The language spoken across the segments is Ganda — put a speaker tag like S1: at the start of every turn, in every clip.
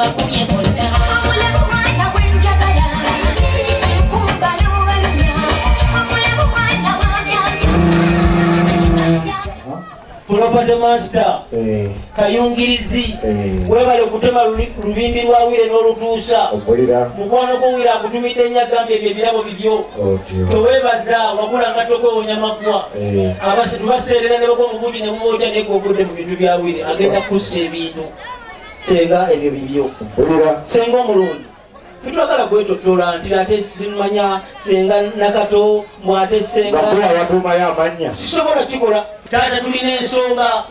S1: Obakubye bonna. Omulamu mwana gwe njagala, enkumba n'obalumya. Omulamu mwana bw'anyanya.
S2: Property master kayungirizi, webale kutema lubimbi lwa wire n'olutuusa.
S3: Mpulira.
S2: Mukwano gwo wire akutumidde nnyo, agambye ebyo ebirabo bibyo.
S3: Otyo.
S2: Teweebaza wagula ngatto kwewonya maggwa. Tubaseerera ne bagwa mu bungi ne bubookya, naye gwogudde mu bintu bya wire, agenda kussa ebintu. Senga, ebyo bibyo.
S3: Mpulira.
S2: Senga omulungi, tetwagala kwetottola nti ate simanya senga Nakato mwate senga.
S3: Nga gwe awatuumayo amannya.
S2: Sisobola kikola. Taata, tulina ensonga.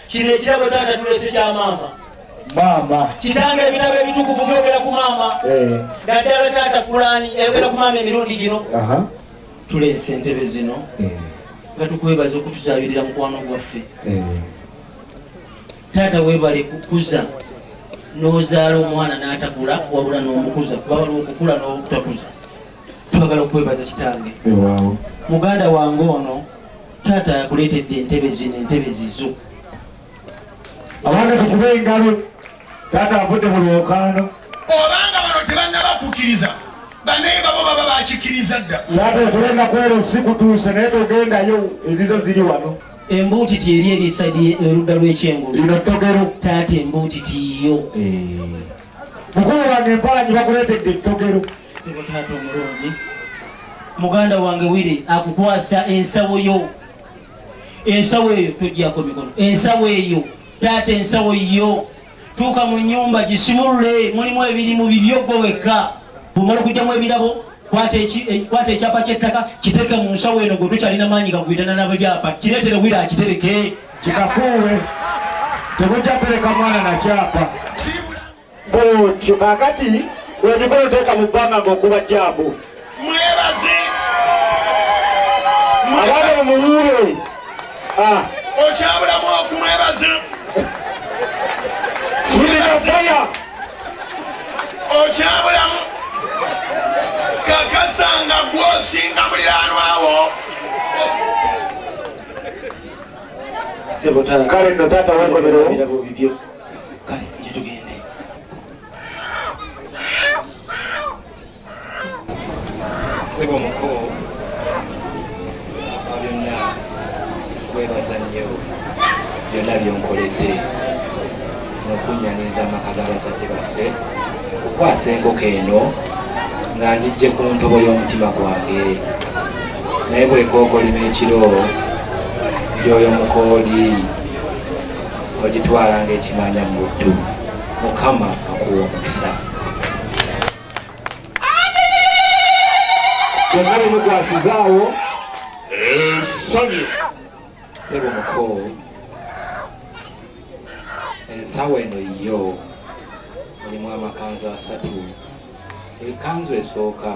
S2: Kino ekirabo, taata, tulese kya maama.
S3: Maama.
S2: Kitange, ebitabo ebitukuvu byogera ku maama, naddala taata Kulaani eyogera ku maama emirundi gino. Tuleese entebe zino nga tukwebaza okutuzabirira mukwano gwaffe. Taata, weebale kukuza n'ozaala omwana n'atakula wabula n'omukuza, kuba waliwo okukula n'okutakuza. Twagala okwebaza, kitange.
S3: Ewaawo.
S2: Muganda wange ono, taata yakuleetedde entebe zino, entebe zizo.
S3: Abange, tukube engalo, taata avudde mu lwokaano.
S4: Obanga bano tebannaba kukkiriza, bannaye babo baba bakikkiriza dda.
S3: Taata, otulenda kwero si kutuuse, naye togendayo, ezizo ziri wano.
S2: Embuutiti eri eri side erudda lw'ekyengulu.
S3: Lino ttogero.
S2: Taata, embuutiti yo.
S3: Mukulu wange empalanyi bakuleetedde ettogero.
S2: Sebo taata omulungi, muganda wange Wire akukwasa ensawo yo. Ensawo eyo tojjako mikono. Ensawo eyo, taata, ensawo yo, tuuka mu nyumba gisimulule, mulimu ebirimu bibyo gwe wekka. Bwomala okugyamu ebirabo, kwata ekyapa ky'ettaka, kiteeke mu nsawo eno. Gwe tokyalina maanyi gagwirana nabyapa, kireetere Wire akitereke.
S3: Kikafuuwe, temujja tereka mwana nakyapa bwotyo. Kakati emikono teeka mu bbanga ng'okuba jaabu.
S4: Mwebaze.
S3: Abaana mumuwuule.
S4: Okyabulamu okumwebaza.
S3: Sindika faya.
S4: Okyabulamu. Kakasanga gwosinga muliraanwawo.
S2: Sebo taata.
S3: Kale nno taata wekomerewo.
S2: Ebirabo bibyo. Kale nje tugende.
S5: Sebo muko, byonna kwebaza nnyo byonna byonkoledde n'okunnyaniza amaka g'abazadde baffe, kukwasa enkoko eno nga njijje ku ntobo y'omutima gwange, naye bwekookolima ekiro gyoyo mukooli ogitwala ng'ekimanya mu buddu. Mukama akuwa omukisa.
S3: Byonna bimukwasizaawo.
S4: Essanyu.
S5: Sebo muko, ensawo eno yo mulimu amakanzu asatu. Ekanzu esooka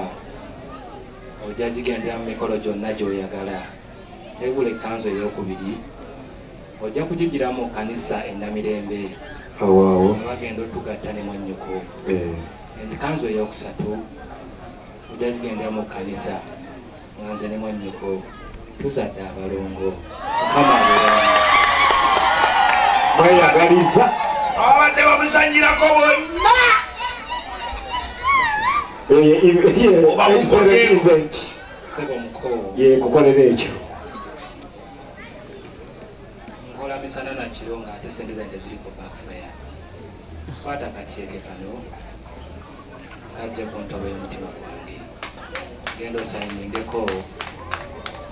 S5: ojja gigendera mu mikolo gyonna gy'oyagala. Egula ekkanzu eyokubiri ojja kugigira mu kkanisa e Namirembe
S3: Awaawo.
S5: nga bagenda otugatta ne mwannyoko. Ekanzu eyokusatu ojja gigendera mu kkanisa nga nze ne mwannyoko tuzadde abalongo. Mukama abeeramu.
S3: Mweyagaliza.
S4: Ababadde bamuzanyirako bonna. Oba mukoleeko.
S5: Sebo muko,
S3: ye kukolera ekyo.
S5: Nkola misana na kiro ng'ate sente zange teziriko backfire. Kwata akaceeke kano, kajja ku ntobo y'omutima gwange, genda osayiningeko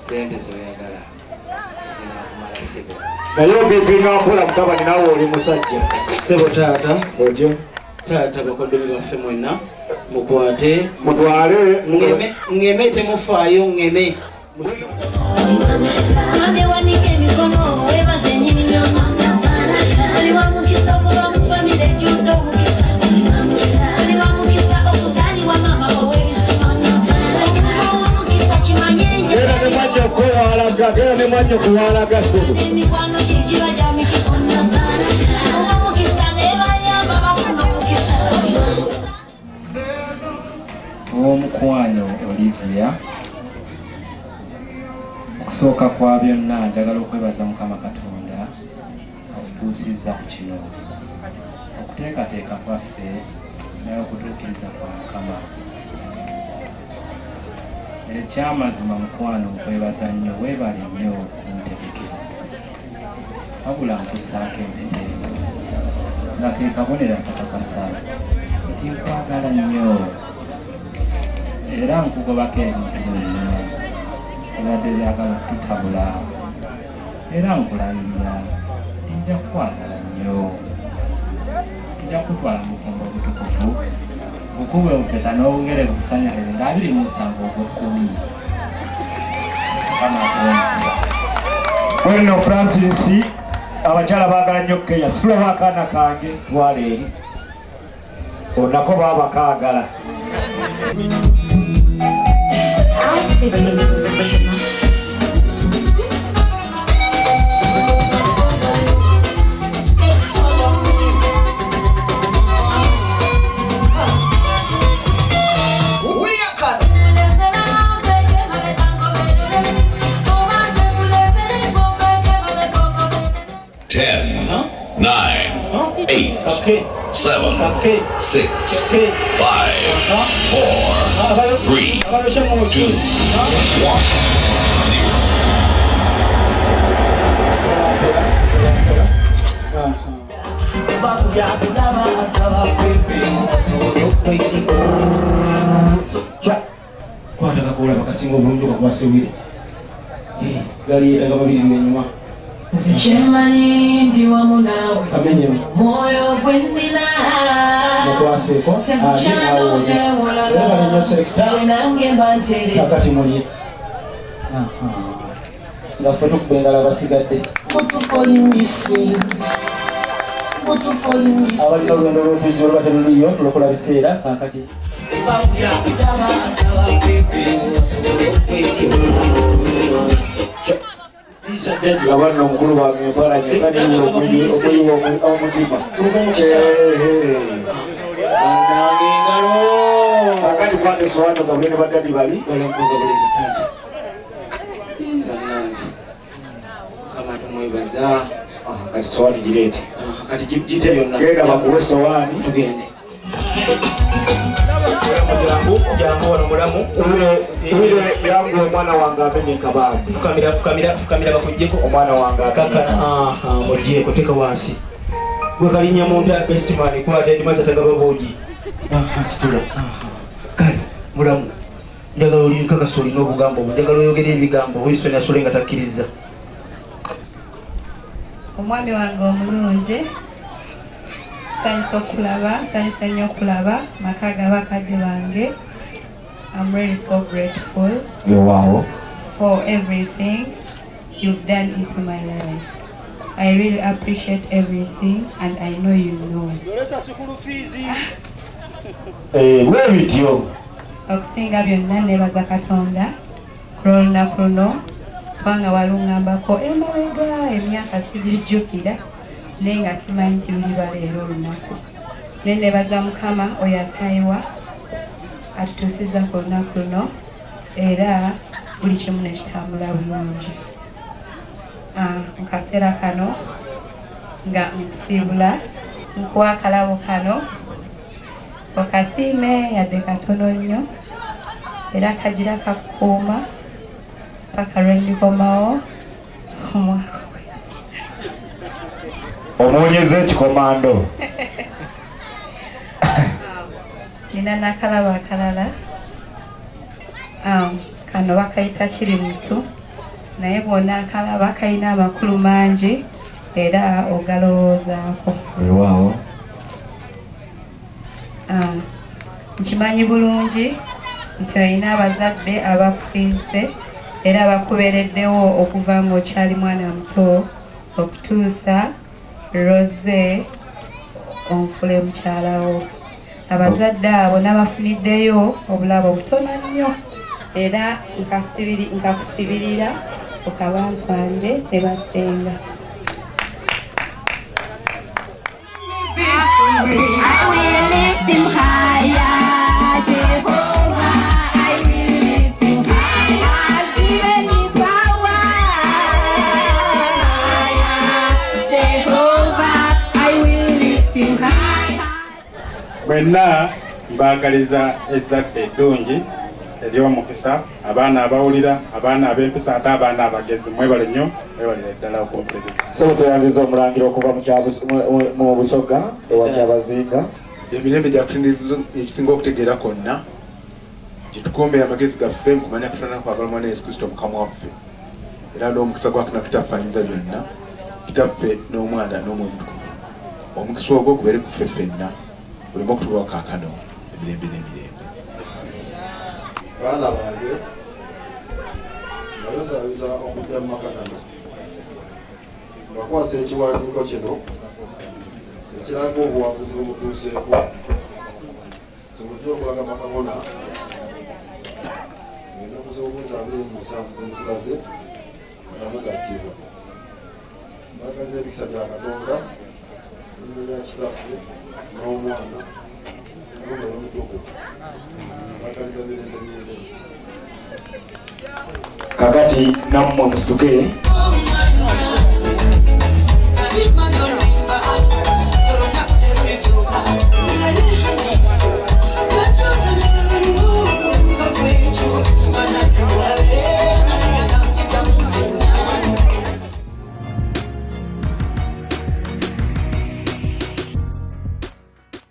S5: sente zoyagala zinakumala, sebo.
S3: Naye ogepinga mpola, mutabani, naawe oli musajja.
S2: Sebo taata.
S3: Otyo.
S2: Taata, bakoddomi baffe mwenna mukwate.
S3: Mutwale.
S2: Ŋŋeme, ŋŋeme, temufaayo, ŋŋeme.
S1: Mame, wanika emikono webaze nyini nyama. Oli wa mukisa okuba mu famire ejjudde omukisa. Oli wa mukisa okuzaalibwa maama ow'ebisima. Ow'omukisa kimanye.
S3: Genda ne mwannyoko walaga, genda ne mwannyoko walaga, ssebo.
S1: Emikwano gye giba gya mikisa. Ow'omukisa ne bayamba bafuna omukisa.
S5: Ow'omukwano Olivia, okusooka kwa byonna njagala okwebaza Mukama Katonda okutuusizza ku kino. Kuteekateeka kwaffe naye okutuukiriza kwa Mukama. Ekyamazima mukwano nkwebaza nnyo weebale nnyo kuntegekera. Wabula nkussaako empeta eno nga ke kabonero akakakasa nti nkwagala nnyo era nkugobako ebintu byonna ebibadde byagala okututabula era nkulayirira nti nja kukwagala nnyo. Nja kukutwala mu bufumbo obutukuvu, nkukube obupeta n'obugere bukusanyalire nga 27 ogw'ekkumi. Mukama akuwe omukisa.
S3: Wenno Francis, abakyala baagala nnyo keya. Situlawo akaana kange, twala eri. Onako baaba kaagala.
S6: 10, 9, 8, 7, 6, 5, 4, 3, 2, 1, 0.
S2: Kwata kakola bakasinga obulungi okakwasa ewire gali yeetaga babiri lwenyuma.
S1: Nze kyemanyi ndi wamu naawe
S2: Kamenye.
S1: Omwoyo gwe nnina
S2: Mukwaseeko
S1: tegukyanoonewulala gwe nange mba ntere
S2: Kakati mulye nga ffe tukuba engalo abasigadde abalina olugendo lw'okujja oluba teruliyo tulokola biseera kakati.
S3: Nga banno omukulu wange empalanye saniwe okuyiwa omutima.
S2: Banange engalo.
S3: Kakati kwata esowaani ogabule ne baddadi bali.
S2: Bannange, Mukama tumwebaza.
S3: Kati sowaani gireete.
S2: Kati gite yonna.
S3: Genda bakuwe sowaani.
S2: Tugende. Jangu, jangu wano mulamu.
S3: Wire yangu omwana wange amenye kabambi.
S2: Fukamira, fukamira, fukamira bakuggyeko.
S3: Omwana wange amenye.
S2: Kakkana, aha, mugyeko, teeka wansi. Gwe kalinnya munda, best man, kwata edimasa tagaba buugi. Aha, situla. Aha. Kale, mulamu. Njagala oli nkakasa olina obugambo bwo. Njagala oyogere ebigambo. Wilson asule nga takkiriza.
S7: Omwami wange omulungi, nsanyusa okulaba, nsanyusa nnyo okulaba maka g'abakadde bange. I'm really so grateful
S3: Weewaawo.
S7: for everything you've done into my life. I really appreciate everything and I know you know.
S3: Bwe bityo.
S7: Okusinga byonna neebaza Katonda ku lw'olunaku luno, kubanga waluŋŋambako emabega emyaka sigijjukira, naye nga simanyi nti luliba leero olunaku. Naye neebaza Mukama oyo atayiwa atutuusizza ku lunaku luno, era buli kimu ne kitambula bulungi. Mu kaseera kano nga nkusiibula, nkuwa akalabo kano okasiime yadde katono nnyo, era kagira kakukuuma paka lwe ndikomawo omwaka.
S3: Omuwonyeza ekikomando.
S7: Nina n'akalabo akalala. Kano bakayita kiri mutu, naye bw'onaakalaba kalina amakulu mangi era ogalowoozaako.
S3: Weewaawo.
S7: Nkimanyi bulungi nti olina abazadde abakusinze era bakubeereddewo okuva ng'okyali mwana muto okutuusa Rose onfule mukyalawo. Abazadde abo n'abafuniddeyo obulabo butono nnyo era nkakusibirira okabantwalire ne basenga.
S1: I will lift him higher, Jehovah. I will lift him higher. Given me power, Jehovah. I will lift him higher.
S8: Mwenna mbaagaliza ezzadde eddungi ery'omukisa, abaana abawulira, abaana ab'empisa, ate abaana abagezi. Mwebale nnyo, mwebalire ddala okumpuliriza.
S3: Ssebo, tweyanziza omulangira okuva mu Busoga ewa Kyabazinga.
S9: Emirembe gyaffe ekisinga okutegeera kwonna, gitukuume amagezi gaffe mu kumanya Katonda kwagala Omwana Yesu Kristo Mukama waffe, era n'omukisa gwa Katonda Kitaffe ayinza byonna, Kitaffe n'Omwana n'Omwoyo Omutukuvu, omukisa ogwo gubeere ku ffe ffenna, guleme okutubawo kaakano emirembe n'emirembe.
S10: Baana bange, mbayozaayoza okujja mu maka gano. Mbakwasa ekiwandiiko kino ekiraga obuwanguzi bwe mutuuseeko, kimujja okulaga Makabona ennaku z'omwezi 27 zemutulaze nga mugattibwa. Mbaagaza emikisa gya Katonda mu linnya lya Kitaffe n'Omwana n'Omwoyo Omutukuvu. Mbaagaliza mirembe myerere.
S3: Kakati nammwe musituke.